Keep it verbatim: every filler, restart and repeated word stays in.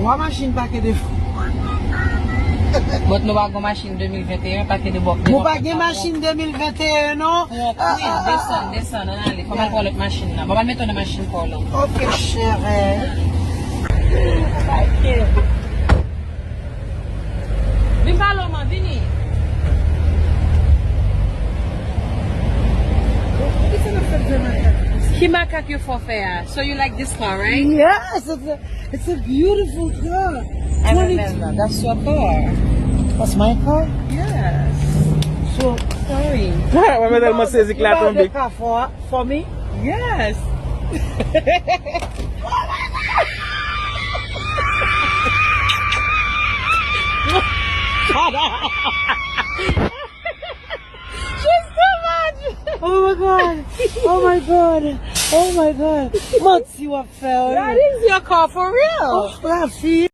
Wa machin pake de fou. But nou pa gon machin de mil venteyen, pake de bòk. Nou pa gen machin de mil venteyen non. Wi, desann, desann, ann ale. Fò m al pran lòt machin nan. Mwen al mete w nan machin pa w lan. Ok, chère. Vin pale w man, vini. Ki makak yo fè w fè a? So you like this car, right? Yes, it's a, it's a beautiful car. I remember, that's your car. That's my car? Yes. So, Sorry. Mwen tèlman sezi k la you buy tonbe. The car for, for me? Yes. Oh my God! Oh my God! Oh my God! Manti w ap fè. That is your car for real. Oh, Rafi.